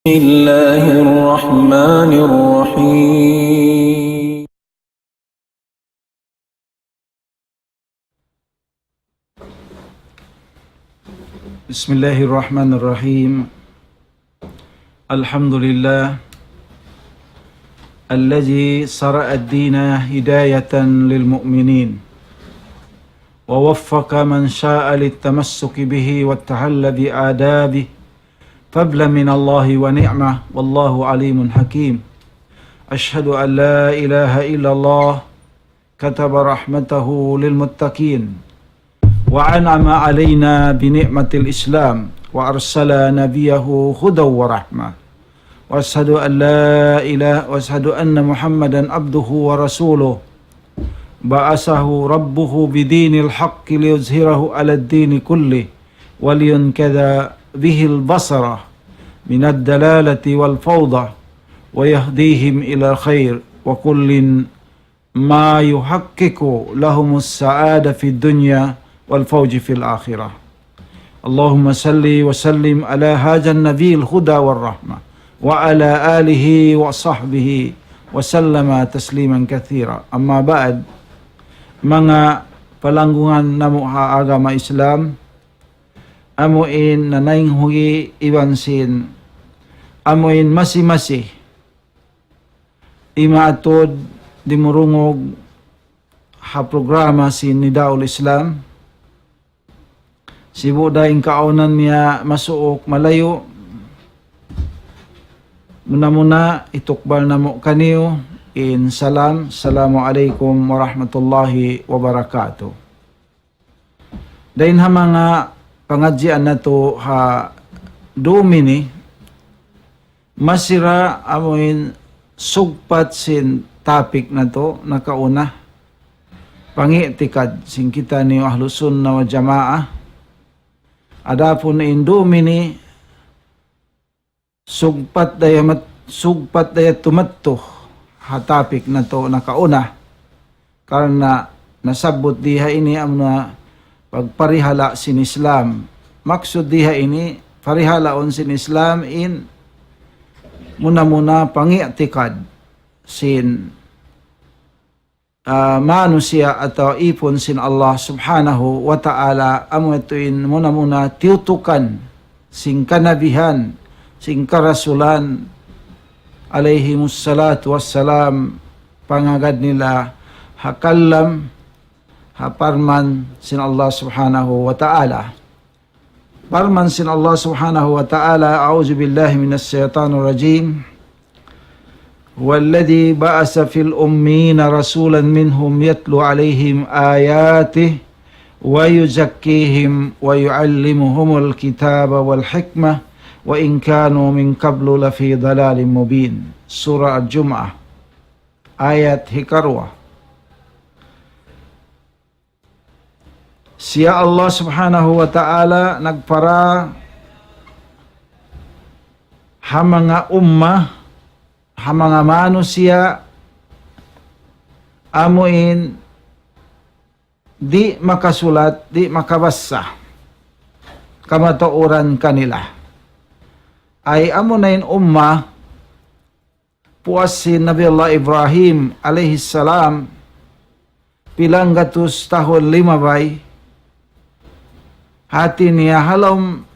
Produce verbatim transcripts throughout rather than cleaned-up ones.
بسم الله الرحمن الرحيم. بسم الله الرحمن الرحيم. الحمد لله الذي شرع الدين هداية للمؤمنين، ووفق من شاء للتمسك به والتحلي بآدابه، فضلا من الله ونعمة، والله عليم حكيم. أشهد أن لا إله إلا الله كتب رحمته للمتقين، وأنعم علينا بنعمة الإسلام، وأرسل نبيه هدى ورحمة. وأشهد أن لا إله، وأشهد أن محمدا عبده ورسوله، بعثه ربه بدين الحق ليظهره على الدين كله، ولينقذ به البشر من الضلالة والفوضى، ويهديهم إلى الخير، وكل ما يحقق لهم السعادة في الدنيا والفوز في الآخرة. اللهم صل وسلم على هذا النبي الهدى والرحمة، وعلى آله وصحبه وسلم تسليما كثيرا. أما بعد, manga palanggungan namu' ha agama Islam, amu in nanaynghuli iban sin, amu in masi-masi, imaatud dimurungug ha programa sin Nidaul Islam. Sibu' da in kaawnan niya masuuk malayu'. Muna-muna, hitukbal namu' kaniyu in salam. Assalamu alaykum warahmatullahi wabarakatuh. Dayn ha manga pangadjian natu' ha dum ini, masi ra amu in sugpat sin topic natu' nakauna, pangi'tikad sin kitaniyu Ahlus Sunnah wal Jamaah. Adapun in dum ini, sugpat da ya mat-, sugpat da ya tumattu ha topic natu' nakauna. Karna' nasabbut di ha ini amuna pagparihala' sin Islam. Maksud di ha ini, parihalaun sin Islam in muna-muna pangi'tikad sin ah, manusiya' atawa ipun sin Allah Subhanahu wa Ta'ala, amu yadtu in muna-muna tiyutukan sin kanabihan, sin karasulan, alayhimus salatu wassalam, pangagad nila ha kalam, ha parman sin Allah Subhanahu wa Ta'ala. Parman sin Allah Subhanahu wa Ta'ala, أعوذ بالله من الشيطان الرجيم. هو الذي بعث في الأميين رسولا منهم يتلو عليهم آياته ويزكيهم ويعلمهم الكتاب والحكمة وإن كانوا من قبل لفي ضلال مبين. Surah Al-Jumu'ah, ayat hikaruwa. Siya Allah Subhanahu wa Ta'ala nagpara ha manga umma, ha manga manusiya', amu in di' makasulat, di' makabassa, kamatauran kanila. Ay amu na in umma, puas sin Nabi Allah Ibrahim alayhi salam, pilang gatus tahun limabay, hati niya ha lawm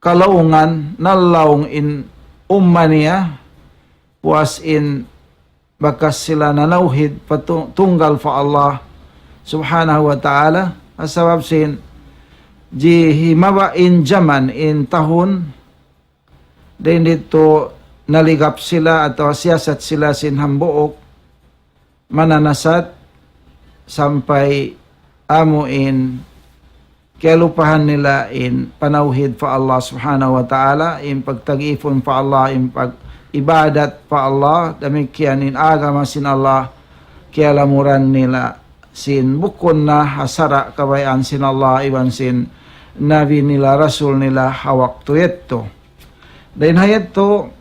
kalaungan, nalaung in umma niya, puas in bakas sila nanawhid patu-, tunggal pa Allah Subhanahu wa Ta'ala, sabab sin jihimaba in jaman, in tahun, dayn didtu naligap sila atawa siyasat sila sin hambuuk mananasat sampay amu in kiyalupahan nila in panawhid pa Allah Subhanahu wa Ta'ala, in pagtagipun pa Allah, in pag-ibadat pa Allah, damikkiyan in agama sin Allah, kiyalamuran nila sin bukun na ha sara' kabayaan sin Allah iban sin nabi nila, rasul nila ha waktu yadtu. Dayn ha yadtu,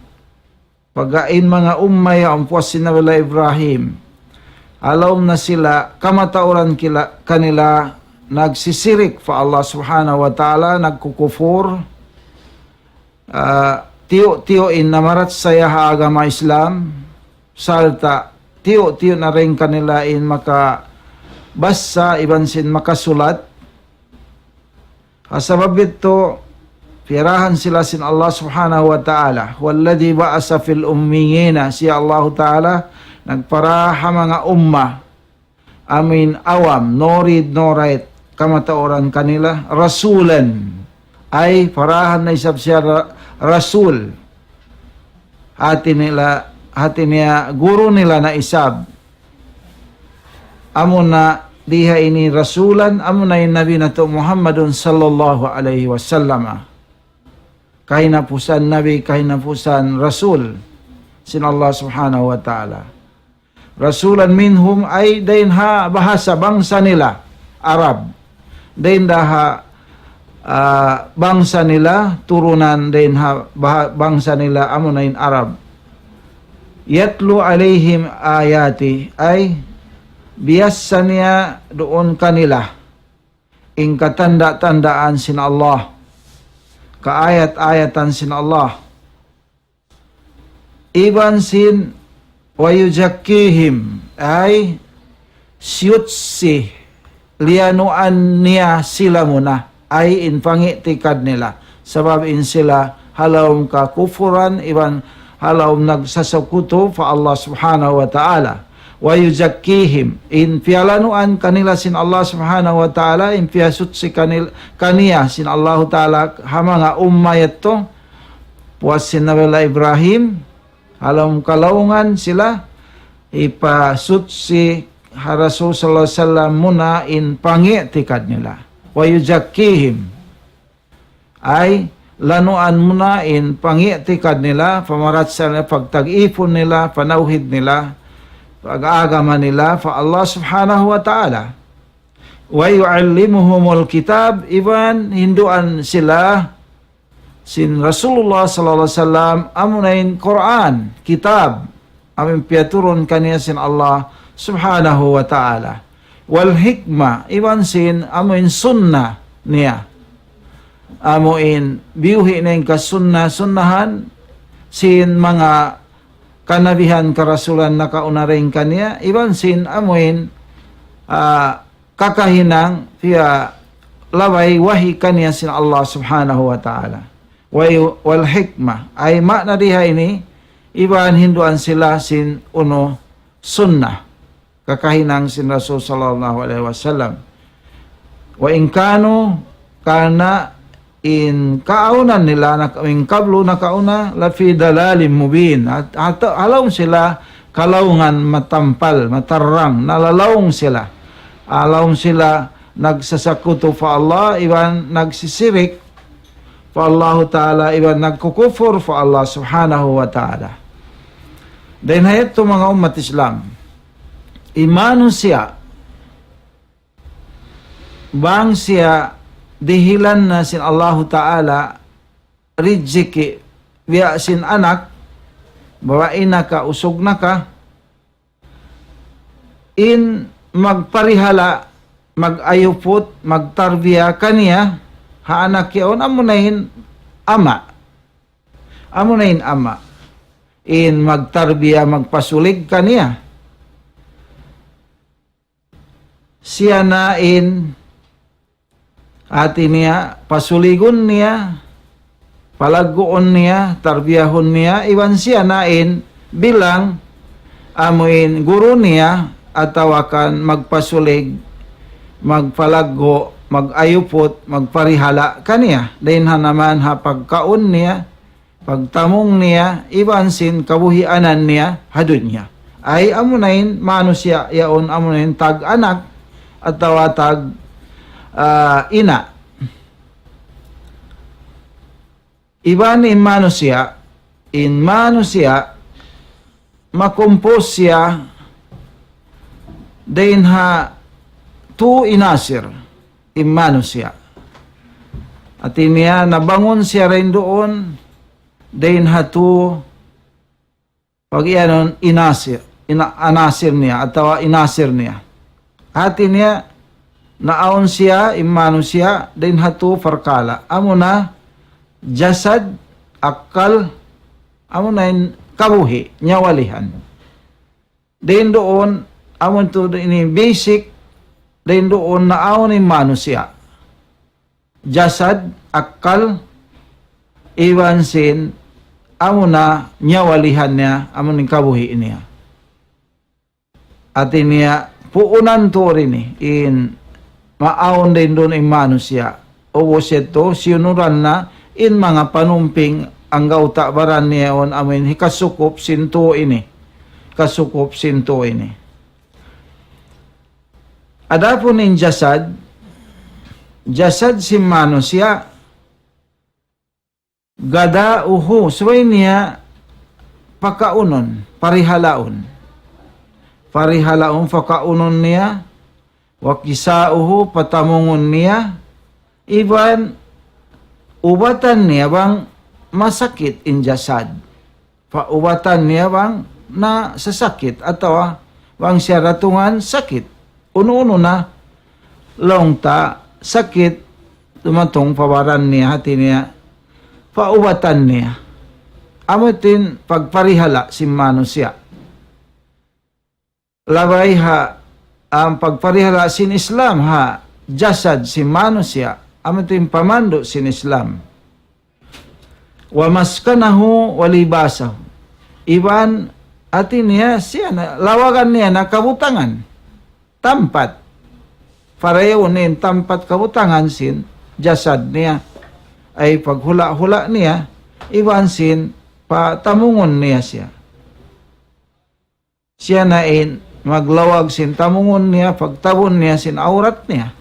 pagga in manga umma yaun puas sin Nabi Allah Ibrahim, ha lawm na sila kamatauran kila-, kanila nagsisirik pa Allah Subhanahu wa Ta'ala, nagkukupur, ah, tiyu'-tiyu' in namarachaya ha agama Islam, sarta' tiyu'-tiyu' na dayn kanila in makabasa iban sin makasulat. Ha sabab yadtu, piyarahan sila sin Allah Subhanahu wa Ta'ala. هو الذي بعث في الأميين, siya Allah Ta'ala nagpara ha manga umma, amuin awam, no read, no write, kamatauran kanila, rasulan. Ay, parahan na isab siya ra-, rasul. Hati nila, hati niya, guru nila na isab. Amuna diha ini rasulan, amuna in Nabi natu' Muhammadun sallallahu alayhi wasallam. Kahinapusan Nabi, kahinapusan Rasul sin Allah Subhanahu wa Ta'ala. Rasulan minhum, ay dayn ha bahasa bangsa nila, Arab. Dayn da ha, ah, bangsa nila, turunan dayn ha baha-, bangsa nila, amuna in Arab. يتلو عليهم آياته, ay biyasa niya duun kanila in katanda-tandaan sin Allah, kaayat-ayatan sin Allah. Iban sin, ويزكيهم, ay siyutsi, liyanuan niya sila muna, ay in pangi'tikad nila. Sabab in sila ha lawm kakufuran, iban ha lawm nagsasakutu pa Allah Subhanahu wa Ta'ala. ويزكيهم, in piyalanuan kanila sin Allah Subhanahu wa Ta'ala, in piyasutsi kanil-, kaniya sin Allah Ta'ala ha manga umma yadtu, puas sin Nabi Allah Ibrahim, ha lawm kalaungan sila, hipasutsi ha Rasul sallallahu alayhi wasallam muna in pangi'tikad nila. ويزكيهم. Ay, lanuan muna in pangi'tikad nila, pamarachaya nila, pagtag-ipun nila, panawhid nila, pag-agama nila, pa Allah Subhanahu wa Ta'ala. ويعلمهم الكتاب, iban hinduan sila sin Rasulullah sallallahu alayhi wasallam, amuna in Qur'an, kitab, amuin piyaturun kaniya sin Allah Subhanahu wa Ta'ala. والحكمة, iban sin amuin sunnah niya. Amuin biyuhi' niya in kasunnah-sunnahan sin manga kanabihan karasulan nakauna dayn kaniya, iban sin amuin, ah, kakahinang piyalabay wahi kaniya sin Allah Subhanahu wa Ta'ala. Wa yu-, والحكمة, ay maana diha ini, iban hinduan sila sin unu sunnah, kakahinang sin Rasul sallallahu alayhi wasallam. وإن كانوا, karna' in kaawnan nila, nak-, in qablu nakauna, لفي ضلال مبين. At, at, ha lawm sila kalaungan matampal, matarrang, nalalaung sila. Ha lawm sila nagsasakutu pa Allah, iban nagsisirik pa Allahu Ta'ala, iban nagkukufur pa Allah Subhanahu wa Ta'ala. Dayn ha yadtu manga ummat Islam, in manusiya', bang siya dihilan na sin Allahu Ta'ala rijiki', biya' sin anak, babai na ka, usug na ka, in magparihala', mag-ayuput, magtarbiya kaniya, ha anak yaun, amuna in ama'. Amuna in ama'. In magtarbiya, magpasulig kaniya. Siya na in hati niya, pasuligun niya, palagguun niya, tarbiyahun niya, iban siya na in bilang amuin guru niya, atawa kan magpasulig, magpalaggu', mag-ayuput, magparihala' kaniya. Dayn ha naman ha pagkaun niya, pagtamung niya, iban sin kabuhianan niya ha dunya. Ay amuna in manusiya' yaun, amuna in tag-anak atawa tag, ah, ina'. Iban in manusiya', in manusiya' makumpus siya dayn ha tu inasir in manusiya'. Hati niya, nabangun siya dayn duun, dayn ha tu pag-iyanun inasir, ina-, anasir niya, atawa inasir niya. Hati niya, naawn siya, in manusiya', dayn ha tu parkala'. Amuna, jasad, akal, Amuna in kabuhi', nyawalihan. Dayn duun, amun tuud ini basic, dayn duun naawn in manusiya'. Jasad, akkal, iban sin, amuna nyawalihan niya, amun in kabuhi' niya. Hati niya, puunan tuud ini, in maawn dayn duun in manusiya'. Ubus yadtu, siyunuran na in manga panumping anggawta' baran niya yaun amuin hikasukup sin tuu ini. Kasukup sin tuu ini. Adapun in jasad, jasad sin manusiya', غذاؤه, subay niya pakaunun, parihalaun. Parihalaun, pakaunun niya, وكساؤه, patamungun niya, iban ubatan niya bang masakit in jasad. Paubatan niya bang nasasakit atawa bang siya datungan sakit. Unu-unu na laung ta sakit dumatung pa baran niya, hati niya, paubatan niya. Amu yadtu in pagparihala' sin manusiya'. Labay ha, in pagparihala' sin Islam ha jasad sin manusiya', amu yadtu in pamandu' sin Islam. ومسكنه ولباسه. Iban hati niya siya na, lawagan niya na kabutangan. Tampat. Parayaw in tampat kabutangan sin jasad niya. Ay paghula'-hula' niya, iban sin patamungun niya siya. Siya na in maglawag sin tamungun niya, pagtabun niya sin awrat niya,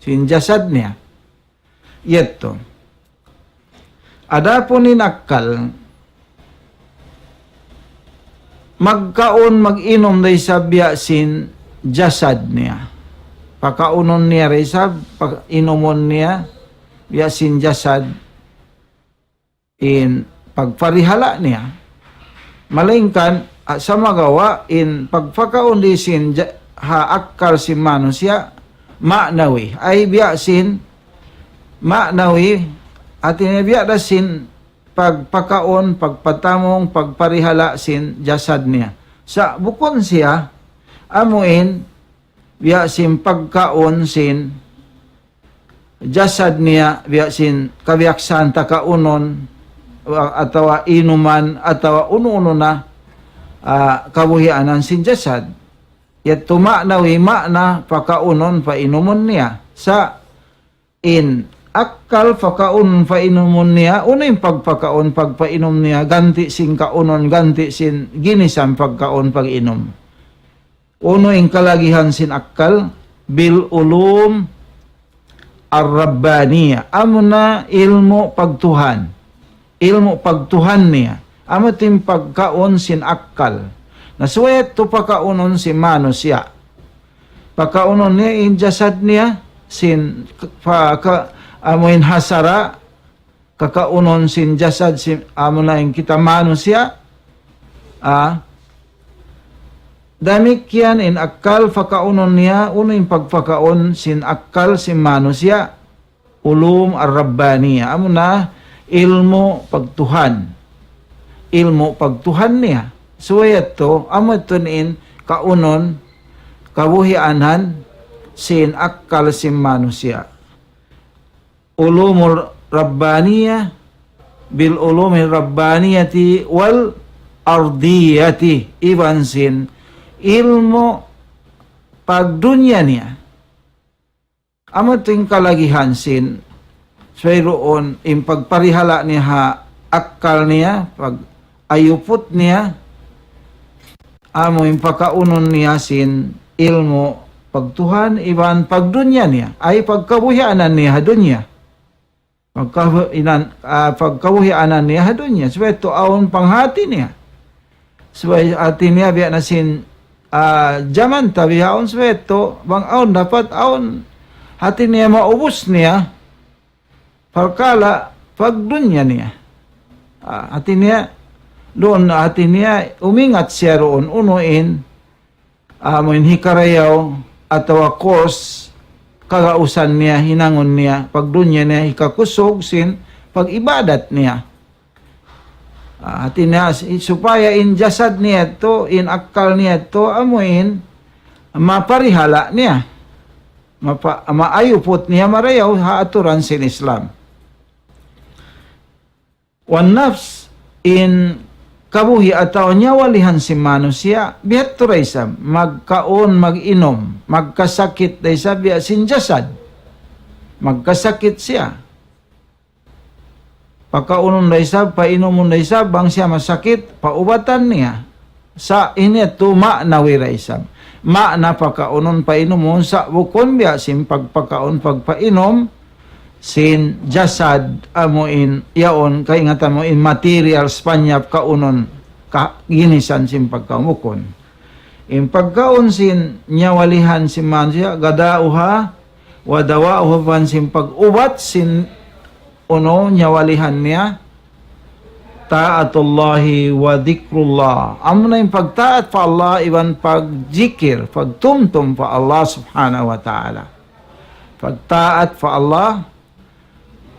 sin jasad niya. Yadtu. Adapun in akkal, magkaun, mag-inum da isab biya' sin jasad niya. Pakaunun niya da isab, painumun niya, biya' sin jasad in pagparihala' niya. Malaingkan, ah, sumagawa' in pagpakaun di sin ja-, ha akkal sin manusiya', ma'nawi. Ay biya' sin ma'nawi, hati niya biya' da sin pagpakaun, pagpatamung, pagparihala' sin jasad niya. Sa' bukun siya, amuin, biya' sin pagkaun sin jasad niya, biya' sin kabiyaksahan ta kaunun, wa-, atawa inuman, atawa unu-unu na, ah, kabuhianan sin jasad. Yadtu ma'nawi, ma'na pakaunun, painumun niya. Sa' in akkal pakaunun, painumun niya, unu in pagpakaun, pagpainum niya, ganti' sin kaunun, ganti' sin ginisan pagkaun, pag-inum. Unu in kalagihan sin akkal? بالعلوم الربانية. Amuna ilmu' pagtuhan. Ilmu' pagtuhan niya. Amu yadtu in pagkaun sin akkal. Na subay yadtu pakaunun sin manusiya'. Pakaunun niya in jasad niya sin pa-, ka-, amuin hasara, kakaunun sin jasad sin, amuna in kita manusiya'. Ah. Damikkiyan in akkal pakaunun niya, unu in pagpakaun sin akkal sin manusiya'. علوم الربانية. Amuna ilmu' pagtuhan. Ilmu' pagtuhan niya. Subay yadtu, amu yadtu in kaunun, kabuhianan sin akkal sin manusiya'. علوم الربانية، بالعلوم الربانية والأرضية, iban sin ilmu' pagdunya niya. Amu yadtu in kalagihan sin, subay duun in pagparihala' niya ha akkal niya, pag-ayuput niya, amu in pakaunun niya sin ilmu' pagtuhan iban pagdunya niya, ay pagkabuhianan niya ha dunya. Pagkabuhianan, ah, pagkabuhianan niya ha dunya. Subay yadtu awn panghati niya. Subay hati niya biya' na sin, ah, jaman ta bihaun subay yadtu, bang awn dapat awn hati niya maubus niya. Parkala' pagdunya niya. Ah, hati niya, duun hati niya, umingat siya duun, unu in, amu in hikarayaw atawa course, kagausan niya, hinangun niya, pagdunya niya, hikakusug sin pag-ibadat niya. Ah, hati niya, si-, supaya in jasad niya yadtu, in akkal niya yadtu, amu in maparihala' niya. Mapa-, maayuput niya marayaw ha aturan sin Islam. Wan nafs, in kabuhi' atawa nyawalihan sin manusiya', biya' ha yadtu da isab, magkaun, mag-inum, magkasakit da isab, biya' sin jasad. Magkasakit siya. Pakaunun da isab, painumun da isab, bang siya masakit, paubatan niya. Sa' ini yadtu ma'nawi da isab. Ma'na pakaunun, painumun, sa' bukun biya' sin pagpakaun, pagpainum, sin jasad, amu in, yaun, kaingatan mu in material, spanyap, kaunun, ka-, ginisan sin pagkaun, bukun. In pagkaun sin nyawalihan sin manusiya', غذاؤها ودواؤها, iban sin pag-ubat sin unu nyawalihan niya, طاعة الله وذكر الله. Amuna in pagtaat pa Allah iban pagjikir, pagtumtum pa Allah subhanahu wa ta'ala. Pagtaat pa Allah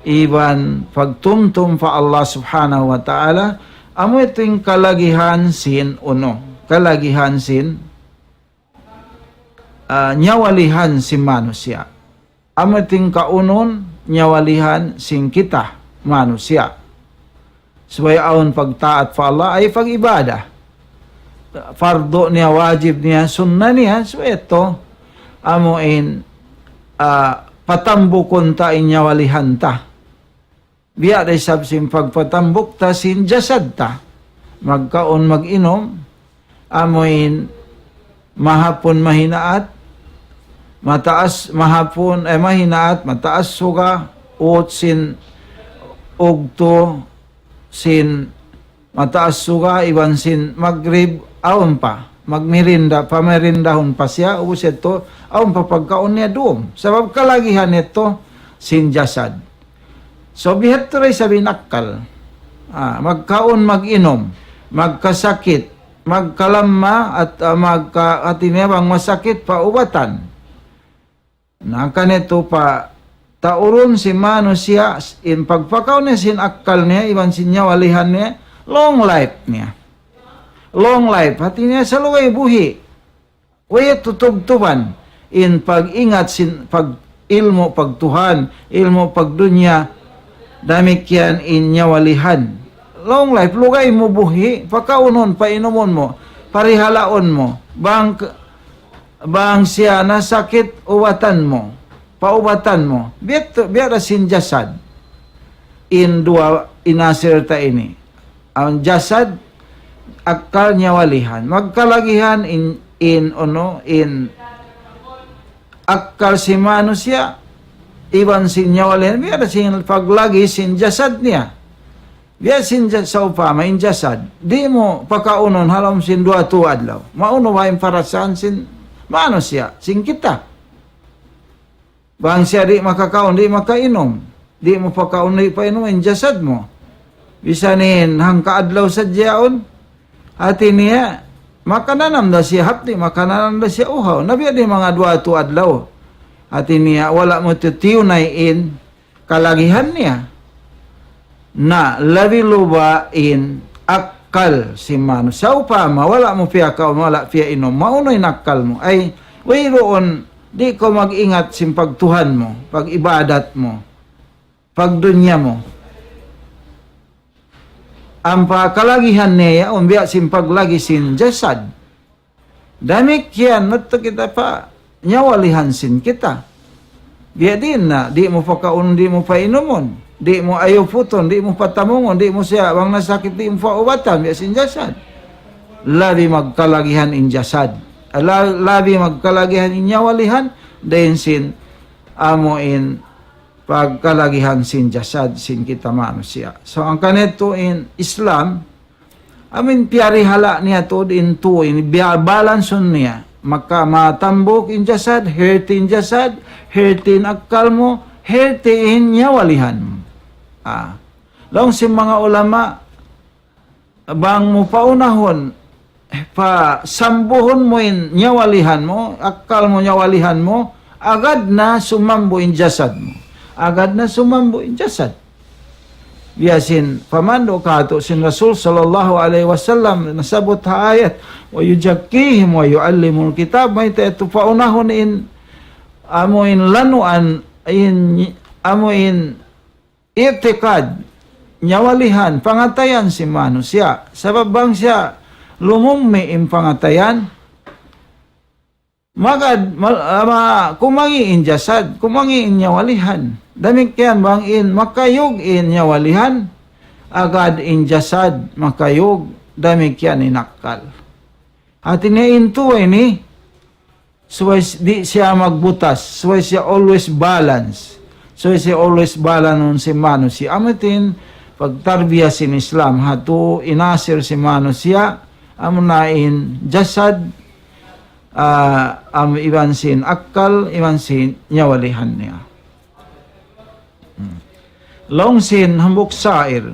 iban pagtumtum pa Allah subhanahu wa ta'ala, amu yadtu in kalagihan sin unu, kalagihan sin ah, nyawalihan sin manusiya'. Amu yadtu in kaunun nyawalihan sin kita manusiya'. Subay awn pagtaat pa Allah, ay pag-ibadah. Fardu niya, wajib niya, sunna niya, subay yadtu, amu in, ah, patambukun ta in nyawalihan ta. Biya' da isab sin pagpatambuk ta sin jasad ta. Magkaun, mag-inum, amu in mahapun mahinaat, mataas, mahapun, eh, mahinaat, mataas suga, ut sin ugtu, sin mataas suga, iban sin magrib, awn pa. Magmirinda, pamirindahun pa siya, ubus yadtu, awn pa pagkaun niya dum. Sabab kalagihan yadtu, sin jasad. So, biya' ha yadtu da isab in akkal. Ah, magkaun, mag-inum, magkasakit, magkalamma, at, ah, magka-, hati niya bang masakit, paubatan. Na, hangkan yadtu pa, taurun sin manusiya', in pagpakaun niya sin akkal niya, iban sin nyawalihan niya, long life niya. Long life, hati niya salugay buhi'. Way yadtu tubtuban in pag-ingat sin pag-ilmu' pagtuhan, ilmu' pagdunya, damikkiyan in nyawalihan. Long life, lugay mu buhi', pakaunun, painumun mu, parihalaun mu, bang, bang siya nasakit, ubatan mu, paubatan mu. Biya' tu, biya' da sin jasad. In duwa in asir ta ini. Awn jasad, akkal, nyawalihan. Magkalagihan in, in, unu, in akkal sin manusiya', iban sin nyawalihan. Biya' da sin paglagi sin jasad niya. Biya' sin ja-, sawpama in jasad. Di' mu pakaunun ha lawm sin duwa tū adlaw. Maunu ba in parasahan sin manusiya', sin kita? Bang siya di' makakaun, di' makainum, di' mu pakaun, di' painum in jasad mu. Bisan in hangka adlaw sadja yaun, hati niya, makananam da siya hapdi', makananam da siya uhaw. Na biya' diin manga duwa tū adlaw. Hati niya, wala' mu tiyunay in kalagihan niya. Na, labi luba in akkal sin manusiya'. Sawpama, wala' mu piyakaun, wala' piyainum, maunu in akkal mu. Ay, wayruun, di' kaw mag-ingat sin pagtuhan mu, pag-ibadat mu, pagdunya mu. Ampa kalagihan niya yaun, biya' sin paglagi sin jasad. Damikkiyan, madtu kita pa nyawalihan sin kita. Biya' diin na, di' mu pakaunun, di' mu painumun, di' mu ayuputun, di' mu patamungun, di' mu siya, bang nasakit, di' mu paubatan, biya' sin jasad. Labi magkalagihan in jasad. La-, labi magkalagihan in nyawalihan, dayn sin amu in pagkalagihan sin jasad sin kita manusiya'. So, hangkan yadtu in Islam, amu in piyarihala' niya tuud in tū ini, biya' balance niya. Maka matambuk in jasad, healthy in jasad, healthy in akkal mu, healthy in nyawalihan mu. Ah. Laung sin manga ulama, bang mu paunahun, pasambuhun mu in nyawalihan mu, akkal mu, nyawalihan mu, agad na sumambu in jasad mu. Agad na sumambu in jasad. Biya' sin pamandu' katu' sin Rasul sallallahu alayhi wasallam, nasabbut ha ayat, ويزكيهم ويعلمهم الكتاب, mayta' yadtu paunahun in, amu in lanuan, in, amu in i'tikad, nyawalihan, pangatayan sin manusiya'. Sabab bang siya lumummi in pangatayan, magad, mal-, ah, ma-, kumangi' in jasad, kumangi' in nyawalihan. Damikkiyan bang in makayug in nyawalihan, agad in jasad makayug, damikkiyan in akkal. Hati niya in tuwa ini, subay s-, di' siya magbutas, subay siya always balance. Subay siya always balance sin manusiya'. Amu yadtu in pagtarbiya sin Islam, hatu inasir sin manusiya', amuna in jasad, ah, am-, iban sin akkal, iban sin nyawalihan niya. Hmm. Laung sin hambuuk sair,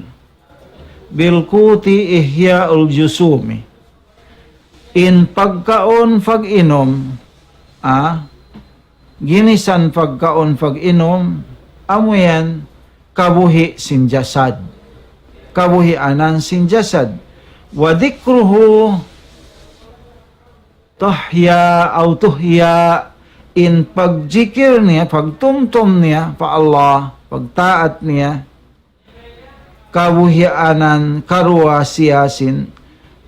بالقوت إحياء الجسوم. In pagkaun pag-inum, ah, ginisan pagkaun pag-inum, amu yan kabuhi' sin jasad. Kabuhianan sin jasad. وذكره تحيا أو تحيا, in pagjikil niya, pagtumtum niya pa Allah, pagtaat niya, kabuhianan karuwa siya sin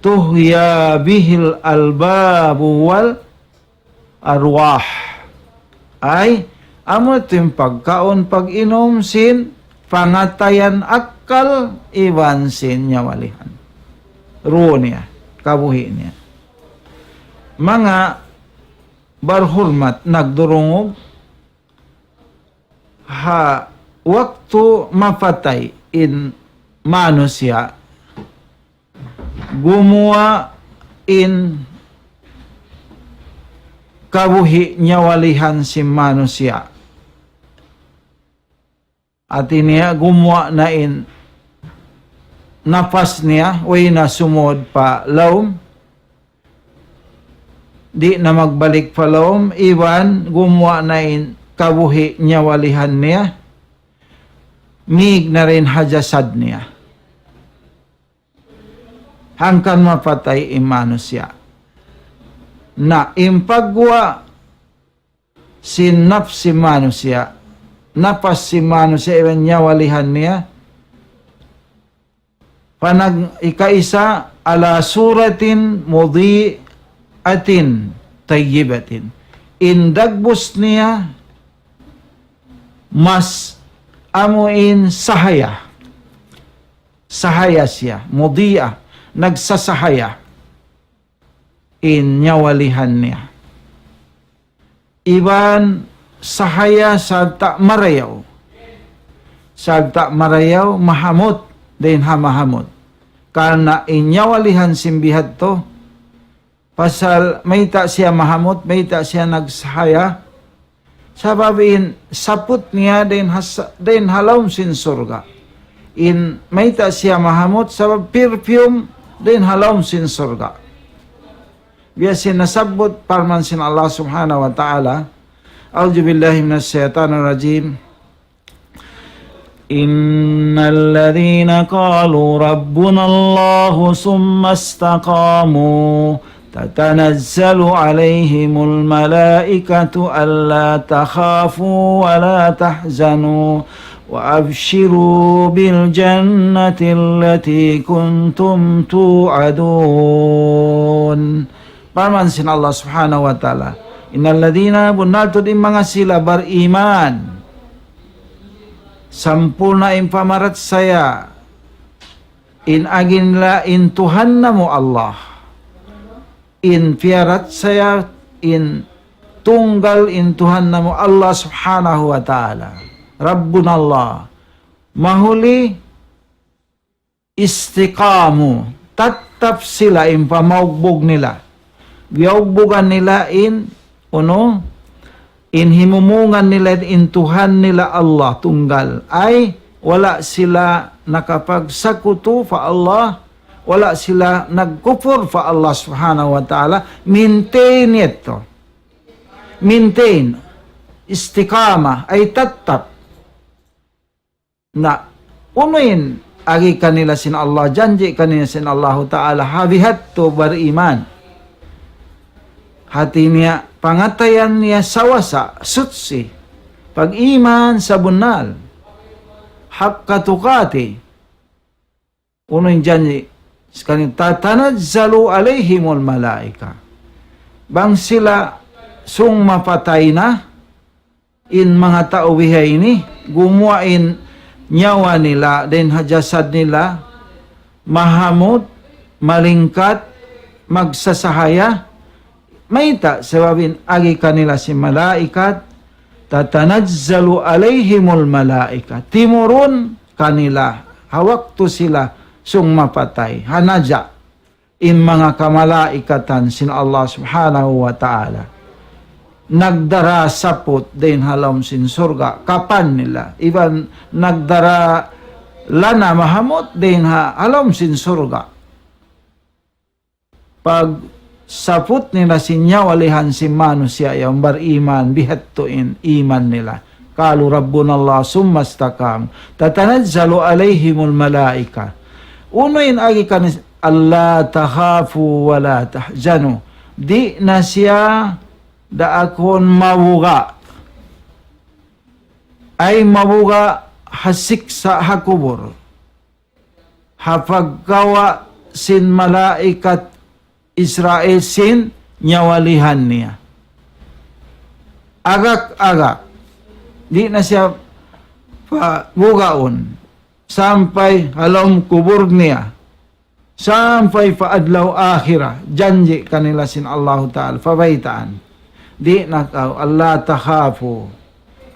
تحيا به الألباب والأرواح. Ay, amu yadtu in pagkaun pag-inum sin pangatayan akkal iban sin nyawalihan. Ruh niya, kabuhi' niya. Manga barhurmat nagdurungug, ha waktu mapatay in manusiya', gumuwa' in kabuhi' nyawalihan sin manusiya'. Hati niya gumuwa' na in napas niya, way na sumud pa lawm, di' na magbalik pa lawm, iban gumuwa' na in kabuhi' nyawalihan niya, mīg na dayn ha jasad niya. Hangkan mapatay in manusiya'. Na in pagguwa' sin nafs sin manusiya', napas sin manusiya' iban nyawalihan niya, panag-, ikaisa, على صورة مضيئة طيبة. In dagbus niya mas amu in sahaya. Sahaya siya, mudi'a, nagsasahaya in nyawalihan niya. Iban sahaya sarta' marayaw. Sarta' marayaw, mahamut, dayn ha mahamut. Karna' in nyawalihan sin bihadtu, pasal mayta' siya mahamut, mayta' siya nagsahaya. Sabab in saput niya dayn ha sa-, dayn ha lawm sin surga'. In mayta' siya mahamut, sabab perfume dayn ha lawm sin surga'. Biya' sin nasabbut parman sin Allah Subhanahu wa Ta'ala, أعوذ بالله من الشيطان الرجيم. إن الذين قالوا ربنا الله ثم استقاموا تتنزل عليهم الملائكة ألا تخافوا ولا تحزنوا وأبشروا بالجنة التي كنتم توعدون. Parman sin Allah Subhanahu wa Ta'ala, إن الذين, bunnal tuud in manga sila bariman, sampurna' in pamarachaya, in agi nila in Tuhan namu' Allah, in piyarachaya, in tunggal in Tuhan namu' Allah Subhanahu wa Ta'ala, ربنا الله. Mahuli استقاموا, tattap sila in pamaugbug nila. Biyaubugan nila in, unu, in himumungan nila in Tuhan nila Allah tunggal. Ay, wala' sila nakapagsakutu pa Allah, wala' sila nagkupur pa Allah Subhanahu wa Ta'ala. Maintain yadtu. Maintain. Istiqamah, ay tattap. Na, Unu in agi kanila sin Allah, janji' kanila sin Allahu Ta'ala, ha biha' tu bariman. Hati niya, pangatayan niya sawasa, suchi, pag-iman sabunnal, haqqa tuqati. Unu in janji', sakali, tatanazzalu alayhimul malaika. Bang sila sung mapatay na, in manga tau bihaini, gumuwa' in nyawa nila, dayn ha jasad nila, mahamut, malingkat, magsasahaya, mayta', sabab in agi kanila sin malaikat, tatanazzalu alayhimul malaika. Timurun kanila, ha waktu sila sung mapatay, ha naja', in manga kamalaikatan sin Allah Subhanahu wa Ta'ala. Nagdara saput dayn ha lawm sin surga', kapan nila. Iban nagdara lana mahamut dayn ha, ha lawm sin surga'. Pag saput nila sin nyawa lihan sin manusiya' yan bariman, biha' tu in iman nila. قالوا ربنا الله ثم استقاموا تتنزل عليهم الملائكة. Unu in agi kanis-, ألا تخافوا ولا تحزنوا. Di' na siya daakun mabuga'. Ay mabuga' ha siksa' ha kubul. Ha pagkawa' sin malaikat Israil sin nyawa lihan niya. Agak-agak. Di' na siya pabugaun. Sampay ha lawm kubul niya. Sampay pa adlaw akhirat. Janji' kanila sin Allahu Ta'ala. Pabaytaan. Di' na kaw, ألا تخافوا.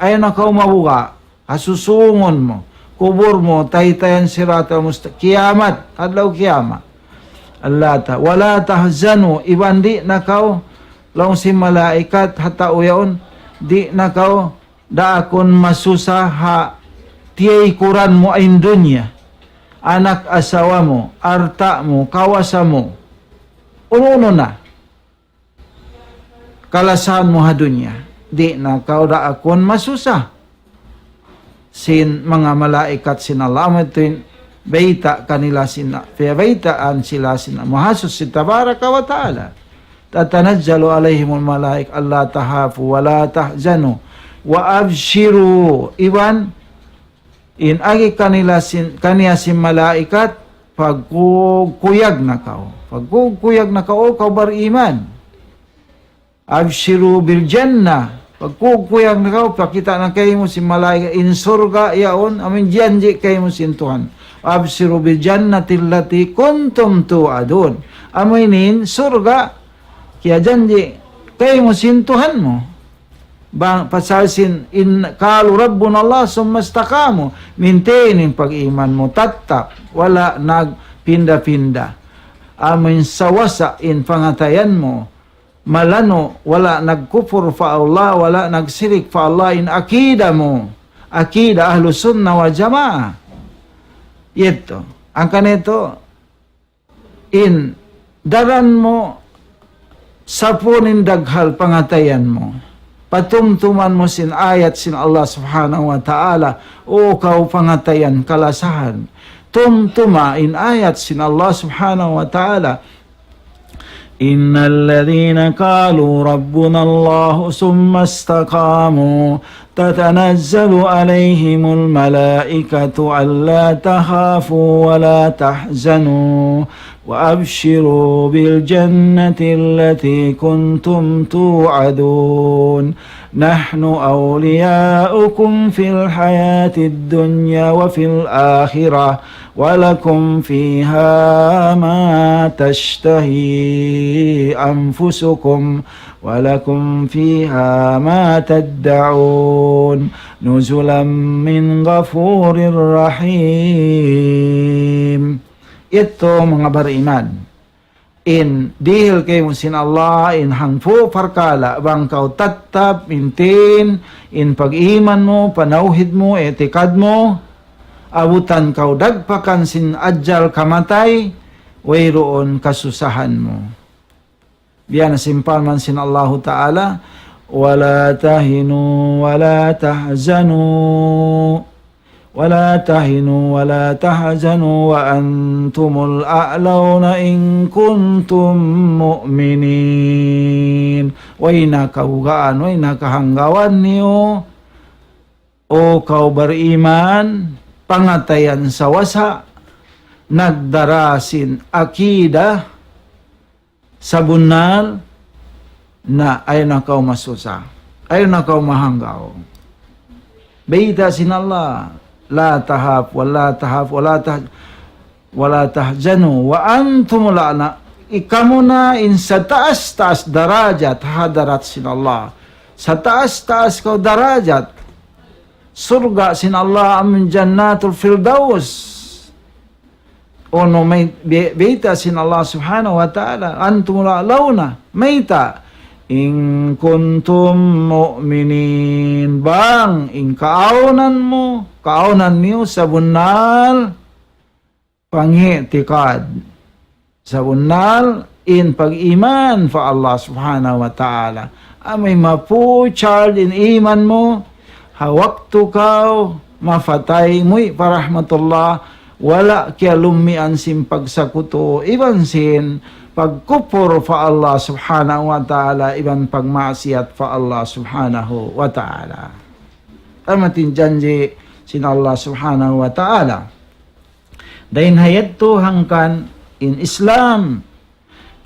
Ayaw na kaw mabuga'. Ha susungun mu, kubul mu, taytayan sirat al-musta-, kiyamat, adlaw kiyamat. ألا ت-, ولا تحزنوا, iban di' na kaw, laung sin malaikat, ha tau yaun, di' na kaw, daakun masusa ha tiyaykuran mu in dunya. Anak asawa mu, alta' mu, kawasa mu. Unu-unu na. Kalasahan mu ha dunya, di' na kaw daakun masusa. Sin manga malaikat sin Allah, amu yadtu in bayta' kanila sin, piyabaytaan sila sin Mahasuchi Tabaraka wa Ta'ala. تتنزل عليهم الملائكة ألا تخافوا ولا تحزنوا وأبشروا. Iban in agi kanila sin, kaniya sin malaikat, pagkukuyag na kaw. Pagkukuyag na kaw, O kaw bariman. أبشروا بالجنة. Pagkukuyag na kaw, pakita' na kaymu sin malaikat, in surga' yaun, amu in janji' kaymu sin Tuhan. أبشروا بالجنة التي كنتم توعدون. Amu ini in surga', kiyajanji' kaymu sin Tuhan mu. Bang, pasal sin in, قالوا ربنا الله ثم استقاموا. Maintain in pag-iman mu, tattap, wala' nagpinda-pinda. Amu in sawasa in pangatayan mu, malanu', wala' nagkupur pa Allah, wala' nagsirik pa Allah, in akida mu, akida Ahlus Sunnah wal Jamaah. Yadtu. Hangkan itu, in daran mu sapun in daghal pangatayan mu. Patumtuman mu sin ayat sin Allah Subhanahu wa Ta'ala, O kaw pangatayan kalasahan. Tumtuma in ayat sin Allah Subhanahu wa Ta'ala. إن الذين قالوا ربنا الله ثم استقاموا تتنزل عليهم الملائكة ألا تخافوا ولا تحزنوا وأبشروا بالجنة التي كنتم توعدون نحن أولياؤكم في الحياة الدنيا وفي الآخرة ولكم فيها ما تشتهي أنفسكم ولكم فيها ما تدعون نزلا من غفور رحيم. Yadtu manga bariman. In dihil kaymu sin Allah, in hangpu' parkala', bang kaw tattap, maintain, in pag-iman mu, panawhid mu, itikad mu, abutan kaw dagpakan sin ajal kamatay, wayruun kasusahan mu. Biya' na sin parman sin Allahu Ta'ala, ولا تهنوا ولا تحزنوا ولا تهنوا ولا تحزنوا وأنتم الأعلون إن كنتم مؤمنين. Way na kaugaan, way na kahanggawan niyu, O kaw bariman, pangatayan sawasa, nagdara sin akida sabunnal, na ayaw na kaw masusa, ayaw na kaw mahanggaw. Bayta' sin Allah, لا تهاب ولا تهاب ولا تهزنوا وأنتم الأعلون. Ikamu na in sataas-taas darajat ha hadarat sin Allah. Sataas-taas kaw darajat. Surga' sin Allah amun Jannatul Firdaus. Unu may, bi-, bayta' sin Allah Subhanahu wa Ta'ala, أنتم الأعلون. Mayta'? إن كنتم مؤمنين. Bang in kaawnan mu, kaawnan niyu sabunnal pang'i'tikad. Sabunnal in pag-iman pa Allah Subhanahu wa Ta'ala. Amu in mapuchal in iman mu, ha waktu kaw mapatay, muwi' pa rahmatullah, wala' kiyalummian sin pagsakutu, iban sin pagkupur pa Allah Subhanahu wa Ta'ala, iban pagmaksiyat pa Allah Subhanahu wa Ta'ala. Amu in janji' sin Allah Subhanahu wa Ta'ala. Dayn ha yadtu hangkan in Islam.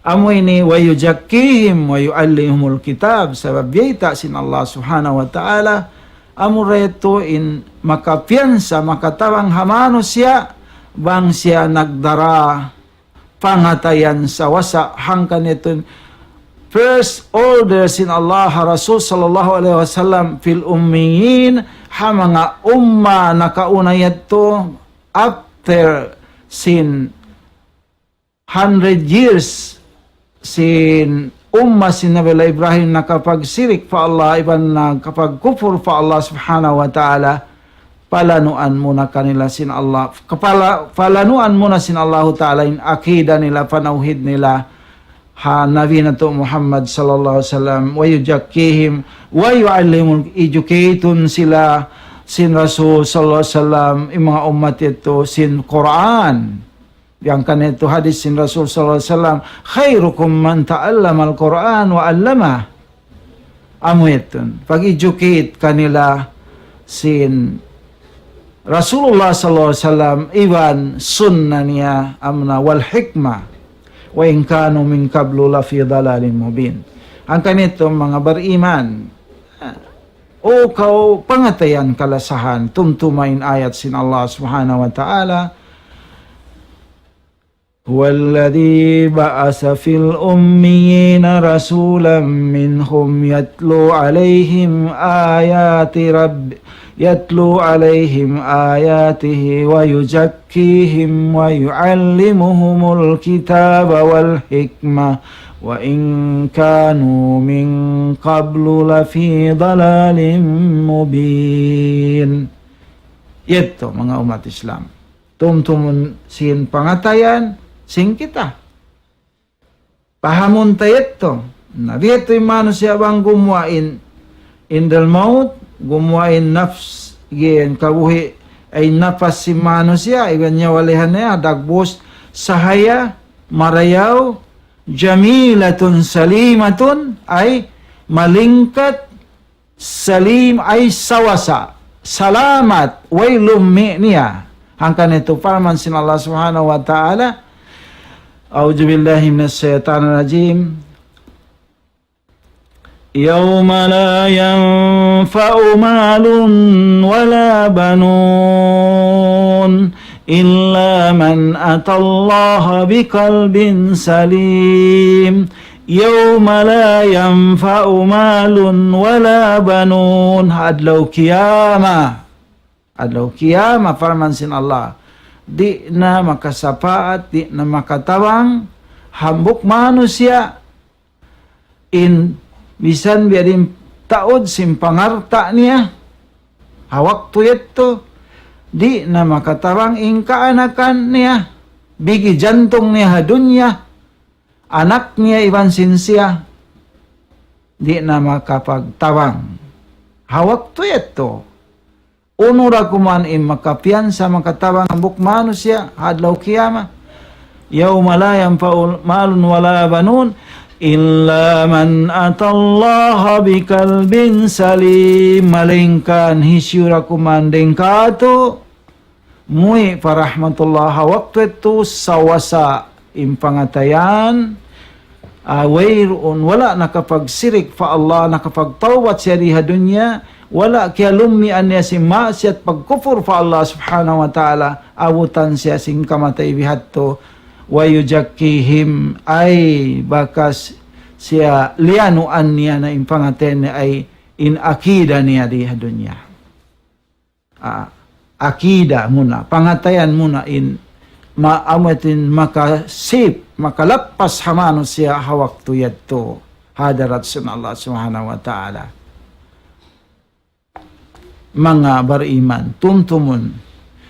Amu ini ويزكيهم ويعلمهم الكتاب. Sabab bayta' sin Allah Subhanahu wa Ta'ala, amu ra yadtu in makapiyansa, makatabang ha manusiya', bang siya nagdara pangatayan sawasa hangkan yadtu. First order sin Allah ha Rasul sallallahu alayhi wasallam في الأميين, ha manga umma nakauna yadtu, after sin hundred years sin umma sin Nabi Allah Ibrahim nakapagsirik pa Allah iban nakapagkupur pa Allah Subhanahu wa Ta'ala, palanuan muna kanila sin Allah, kapala-, palanuan muna sin Allahu Ta'ala in akida nila, panawhid nila, ha Nabi natu' Muhammad sallallahu alayhi wasallam, ويزكيهم ويعلمهم, educate-un sila sin Rasul sallallahu alayhi wasallam, in manga ummat yadtu sin Qur'an. Hangkan yadtu hadith sin Rasul sallallahu alayhi wasallam, خيركم من تعلم القرآن وعلمه. Amu yadtu. Pag-educate kanila sin Rasulullah sallallahu alayhi wasallam, iban sunnah niya, amuna والحكمة وإن كانوا من قبل لفي ضلال مبين. Hangkan yadtu manga bariman. O kaw pangatayan kalasahan, tumtuma in ayat sin Allah Subhanahu wa Ta'ala, هو الذي بعث في الأميين رسولا منهم يتلو عليهم آيات رب-، يتلو عليهم آياته ويزكيهم ويعلمهم الكتاب والحكمة وإن كانوا من قبل لفي ضلال مبين. Yadtu, manga ummat Islam. Tumtumun sin pangatayan sin kita. Pahamun ta yadtu. Na, biya' yadtu in manusiya' bang gumuwa' in indal maut, gumuwa' in nafs, in kabuhi', ay napas sin manusiya', iban nyawa-lihan niya, dagbus, sahaya, marayaw, جميلة سليمة, ay malingkat, salim ay sawasa, salamat, way lummi' niya. Hangkan yadtu parman sin Allah Subhanahu wa Ta'ala, أعوذ بالله من الشيطان الرجيم. يوم لا ينفع مال ولا بنون إلا من أتى الله بقلب سليم. يوم لا ينفع مال ولا بنون. Adlaw kiyama. Adlaw kiyama, parman sin Allah. Di' na makasapaat, di' na makatabang, hambuuk manusiya', in misan biya' diin taud sin pangalta' niya, ha waktu yadtu, di' na makatabang in kaanakan niya, bigi jantung niya ha dunya, anak niya iban sin siya, di' na makapagtabang. Ha waktu yadtu, Unu da kuman in makapiyansa, makatabang hambuuk manusiya' ha adlaw kiyamat. يوم لا ينفع مال ولا بنون إلا من أتى الله بقلب سليم. Malaingkan hisiyu da kuman dayn kātu' muwi' pa rahmatullah ha waktu yadtu sawasa in pangatayan, ah, wayruun, wala' nakapagsirik pa Allah, nakapagtawbat siya di ha dunya, wala' kiyalummian niya sin maksiyat pagkupur pa Allah subhanahu wa ta'ala, abutan siya sin kamatay bihadtu, ويزكيهم, ay bakas siya liyanuan niya na in pangatayan niya ay in akida niya di ha dunya. Ah, akida muna, pangatayan muna in ma-, amu yadtu in makasip, makalappas ha manusiya' ha waktu yadtu, ha hadarat sin Allah Subhanahu wa Ta'ala. Manga bariman, tumtumun,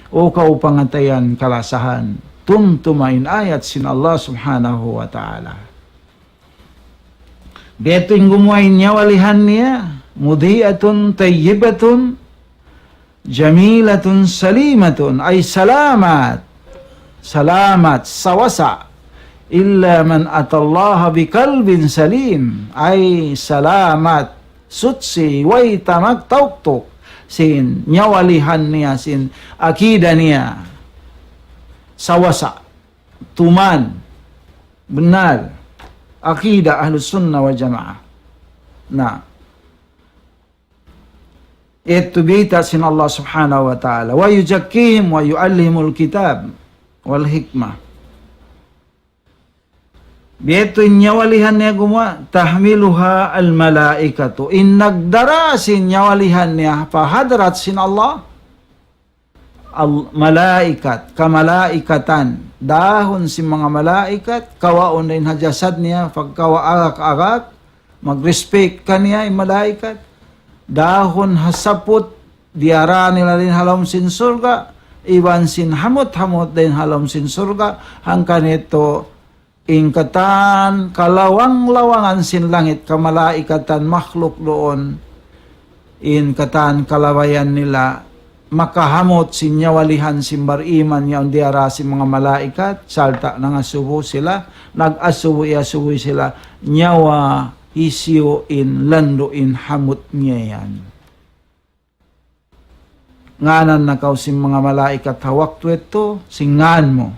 o kaw pangatayan kalasahan, tumtuma in ayat sin Allah Subhanahu wa Ta'ala. Biya' tuud in gumuwa' in nyawalihan niya, مضيئة طيبة جميلة سليمة, ay salamat. Salamat, sawasa. إلا من أتى الله بقلب سليم, ay salamat, suchi, way ta magtauktuk sin nyawalihan niya, sin akida niya. Sawasa, tuman, bennal, akida Ahlus Sunnah wal Jamaah. Na, yadtu bayta' sin Allah Subhanahu wa Ta'ala, ويزكيهم ويعلمهم الكتاب والحكمة. Biya' tuud in nyawalihan niya gumuwa', تحملها الملائكة. In nagdara sin nyawalihan niya pa hadarat sin Allah, al-, malaikat, kamalaikatan, dahun sin manga malaikat, kawaun dayn ha jasad niya, pagkawa' agak-agak, mag-respect kaniya in malaikat, dahun ha saput, diyara nila dayn ha lawm sin surga', iban sin hamut-hamut dayn ha lawm sin surga', hangkan yadtu in katan kalawang-lawangan sin langit, kamalaikatan makhluk duun, in katan kalabayan nila, makahamut sin nyawalihan sin bariman yaun diyara sin manga malaikat, sarta' nangasubu sila, nag-asubu-asubu sila, nyawa hisiyu in landu' in hamut niya yan. Ngānan na kaw sin manga malaikat ha waktu yadtu, sin ngān mu.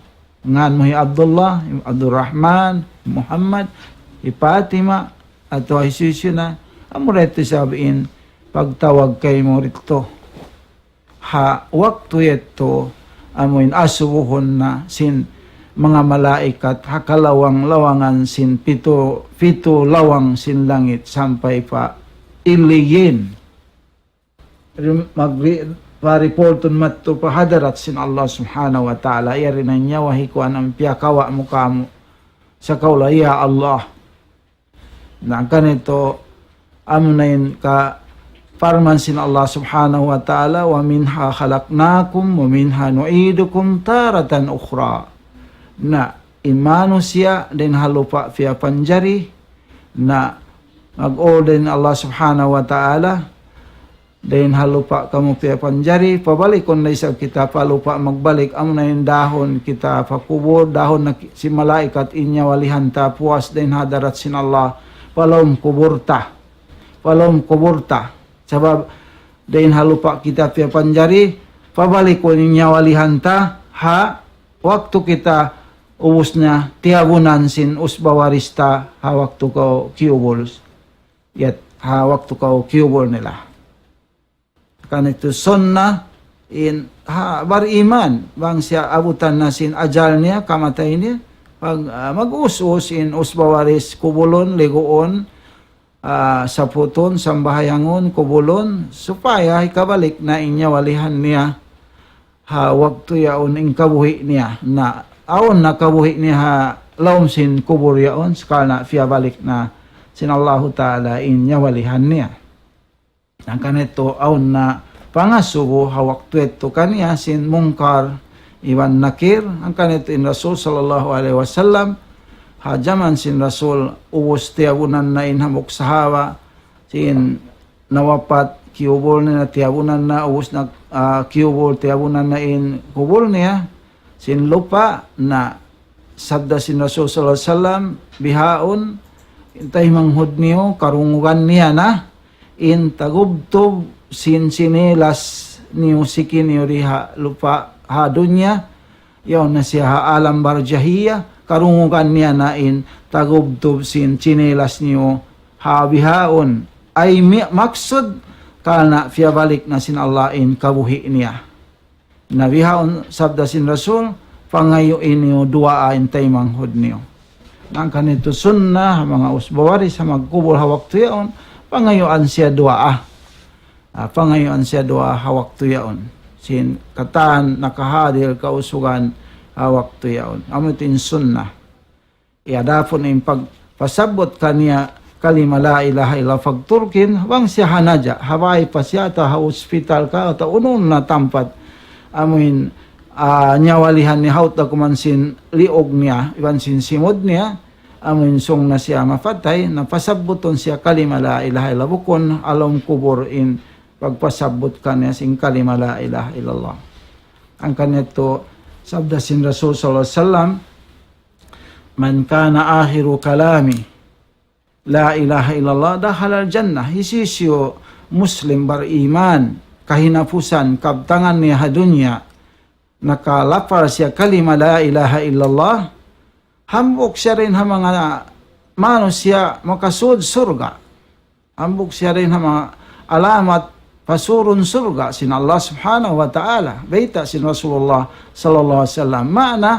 Ngān mu hi Abdullah, hi Abdurrahman, hi Muhammad, hi Fatima, atawa hisiyu-siyu na, amura yadtu isab in pagtawag kaymu didtu. Ha waktu yadtu, amu in asubuhun na sin manga malaikat, ha kalawang-lawangan sin pitu, pitu lawang sin langit sampay pa Illiyin. Rim-, magri-, pa-reportun madtu pa hadarat sin Allah Subhanahu wa Ta'ala, yari na in nyawa hi kuwan amu in piyakawa' mu kāmu'. Sa' kaw laung, "Ya Allah." Na, hangkan yadtu, amu na in ka parman sin Allah Subhanahu wa Ta'ala, ومنها خلقناكم ومنها نعيدكم تارة أخرى. Na, in manusiya' dayn ha lupa' piyapanjari, na, mag-order in Allah Subhanahu wa Ta'ala, dayn ha lupa' kamu piyapanjari, pabalikun da isab kita pa lupa' magbalik, amu na in dahun kita pa kubul, dahun na ki-, sin malaikat in nyawalihan ta puas dayn ha hadarat sin Allah, pa lawm kubul ta, pa lawm kubul ta. Sabab dayn ha lupa' kita piyapanjari, pabalikun in nyawalihan ta, ha waktu kita ubus na tiyabunan sin usba waris ta, ha waktu kaw kiyubul. Yat, ha waktu kaw kiyubul nila. Karna' yadtu sunnah in, ha, bariman, bang siya abutan na sin ajal niya, kamatay niya, pag, ah, mag-us-us in usba waris, kubulun, liguun, ah, saputun, sambahayangun, kubulun, supaya hikabalik na in nyawalihan niya ha waktu yaun in kabuhi' niya. Na, awn na kabuhi' niya ha lawm sin kubul yaun, sakali na piyabalik na sin Allahu Ta'ala in nyawalihan niya. Hangkan yadtu awn na pangasubu ha waktu yadtu kaniya sin Munkar iban Nakir, hangkan yadtu in Rasul sallallahu alayhi wasallam, ha jaman sin Rasul, ubus tiyabunan na in hambuuk sahaba, sin nawapat, kiyubul niya, tiyabunan na, ubus na, ah, kiyubul, tiyabunan na in kubul niya, sin lupa' na sabda sin Rasul sallallahu alayhi wasallam, bihaun, in taymanghud niyu, karungugan niya na, in tagubtub sin chinelas niyu, siki niyu di ha lupa' ha dunya, yaun na siya ha alam barzahiya, karungugan niya na in tagubtub sin chinelas niyu ha bihaun. Ay mi-, maksud, karna' piyabalik na sin Allah in kabuhi' niya. Na bihaun sabda sin Rasul, pangayui niyu duwaa in taymanghud niyu. Hangkan itu sunnah, manga usba-waris, ha magkubul ha waktu yaun, pangayuan siya duwaa. Ah, pangayuan siya duwaa ha waktu yaun. Sin katan nakahadir kausugan ha waktu yaun. Amu itu in sunnah. Adapun in pagpasabbut kaniya kalima la ilaha illallah pagturkin, bang siya ha naja', ha bay pa siya, atawa ha hospital ka, atawa unu-unu na tampat, amuin, ah, nyawalihan niya, haut da kuman sin liug niya, iban sin simud niya, amuin sung na siya mapatay, na pasabbutun siya kalima la ilaha illallah, bukun ha lawm kubul in pagpasabbut kaniya sin kalima la ilaha illallah. Hangkan itu sabda sin Rasul sallallahu alayhi wasallam, من كان آخر كلامه لا إله إلا الله دخل الجنة. Hisiyu-siyu Muslim bariman, kahinapusan kabtangan niya ha dunya, nakalapal siya kalima la ilaha illallah, hambuuk siya dayn ha manga manusiya' makasud surga'. Hambuuk siya dayn ha manga alamat pasurun surga' sin Allah Subhanahu wa Ta'ala. Bayta' sin Rasulullah sallallahu alayhi wasallam. Maana,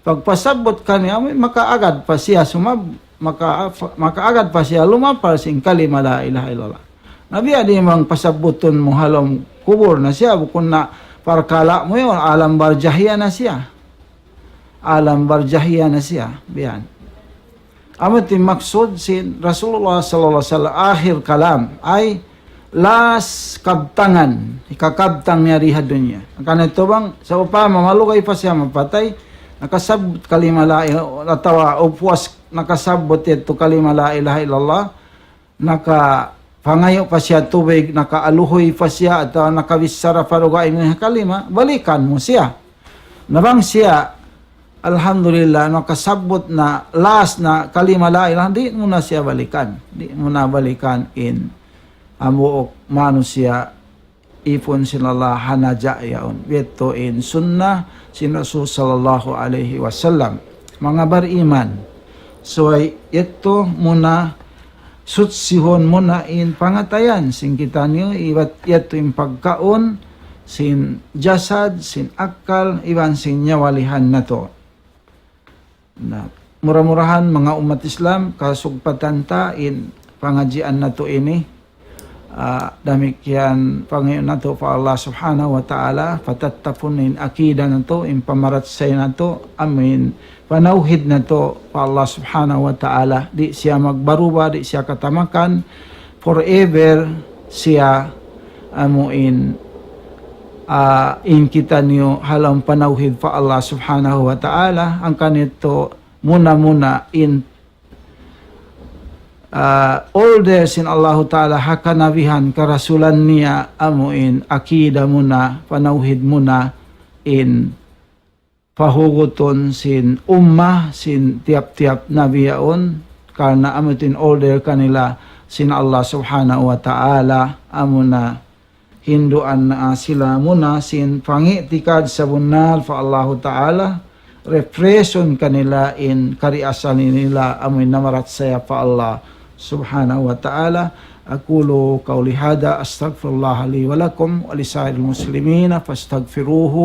pagpasabbut kaniya, makaagad pa siya sumab-, maka-, makaagad pa siya lumapal sin kalima la ilaha illallah. Na biya' diin bang pasabbutun mu ha lawm kubul na siya, bukun na parkala' mu yaun, alam barzahiya na siya. Alam barzahiya na siya, biya' yan. Amu in maksud sin Rasulullah sallallahu alayhi wasallam, akhir kalam, ay last kabtangan, hikakabtang niya di ha dunya. Karna' itu bang, sawpama malugay pa siya mapatay, nakasabbut kalima la ilaha, atawa upuas nakasabbut yadtu kalima la ilaha illallah, nakapangayu' pa siya tubig, nakaaluhuy pa siya, atawa nakabichara pa dugaing niya kalima, balikan mu siya. Na bang siya, alhamdulillah, nakasabbut na last na kalima la ilaha, di' mu na siya balikan. Di' mu na balikan in hambuuk manusiya' ipun sin Allah ha naja' yaun. Yadtu in sunnah sin Rasul sallallahu alayhi wasallam. Manga bariman. So, yadtu muna sutsihun muna in pangatayan sin kitaniyu, iban yadtu in pagkaun sin jasad, sin akkal, iban sin nyawalihan natu'. Na, mura-murahan manga ummat Islam, kasugpatan ta in pangadjian natu' ini. Ah, damikkiyan pangayu' natu' pa Allah Subhanahu wa Ta'ala, patattapun in akida natu', in pamarachaya natu', amuin panawhid natu' pa Allah Subhanahu wa Ta'ala, di' siya magbaruba, di' siya katamakan, forever siya amuin, ah, in kitaniyu ha lawm panawhid pa Allah Subhanahu wa Ta'ala, hangkan itu muna-muna in, ah, order sin Allahu Ta'ala ha kanabihan karasulan niya amuin akida muna, panawhid muna in pahugutun sin ummah sin tiyap-tiyap nabi yaun, karna' amu in order kanila sin Allah Subhanahu wa Ta'ala, amuna hinduan na sila muna sin pangi'tikad sabunnal pa Allahu Ta'ala, refreshun kanila in kariasan nila amuin namarachaya pa Allah Subhanahu wa Ta'ala. أقول قولي هذا أستغفر الله لي ولكم ولسائر المسلمين فاستغفروه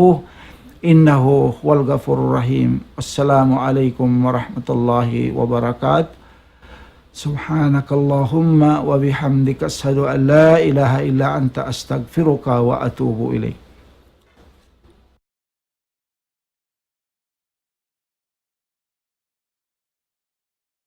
إنه هو الغفور الرحيم. السلام عليكم ورحمة الله وبركاته. سبحانك اللهم وبحمدك أشهد أن لا إله إلا أنت أستغفرك وأتوب إليك.